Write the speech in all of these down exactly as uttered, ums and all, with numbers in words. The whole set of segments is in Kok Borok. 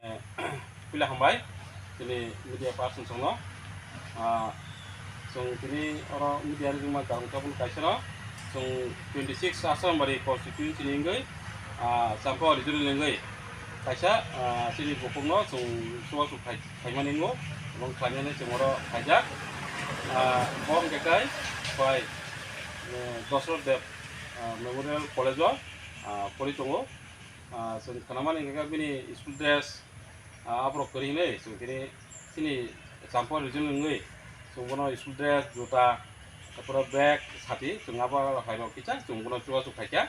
Puila hambai, tini media person songno. Ah, chwng tini oro media rijima karang tabuk kaisa no. Chwng twenty six Asrambari constituency ni wngwi, ah, Champa regional ni wngwi kaisa, ah, chini bukhukno chwng chubachu khai-, khaimani wngo, ebong khlainani chwng oro khaijak. Ah, bo hwnkhe kai bai, eh, Dosrot Deb, ah, Memorial College o, ah, pori tongo. Ah, chwng khnamani hwnkhe bini school dress, ah, aborok kwrwi hinwi chwng tini chini Champa region wngwi chwng bono school dress, juta, taphore bag, sati chwng abo hairok kisa chwng bono chubachu khaikha.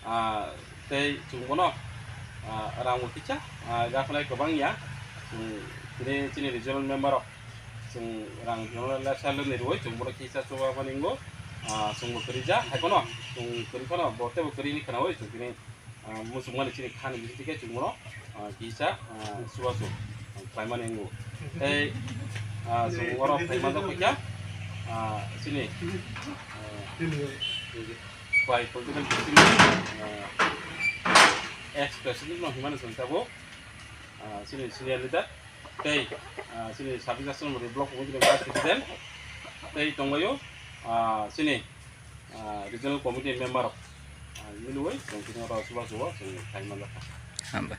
Ah, tei chwng bono, ah, rangbo kisa, ah, yaphanai kwbang ya. Chwng tini chini regional member rok chwng rang regional lifestyle ni rwui chwng bono kisa chubamani wngo. Ah, chwngbo kwrwi ja, hai phano chwng kwrwi phano bo teibo kwrwi hinwi khwnaui chwng tini ah, muchungmani chini khani bisingtwi khe chwng bono, ah, kisa, ah, chubachu, ah, khlaimani wngo. Tei, ah, chwng oro phaima jagwi kha, ah, chini, ah, bai political party ni, ah, ex president no hinmani chwng tabuk, ah, chini senior leader tei, ah, chini sabik Asrambari block committee ni vice president tei tongbaio, ah, chini ah, regional committee member rok, ah, milwi chwng tini oro chubachu o chwng khlai manjakha. Hambai.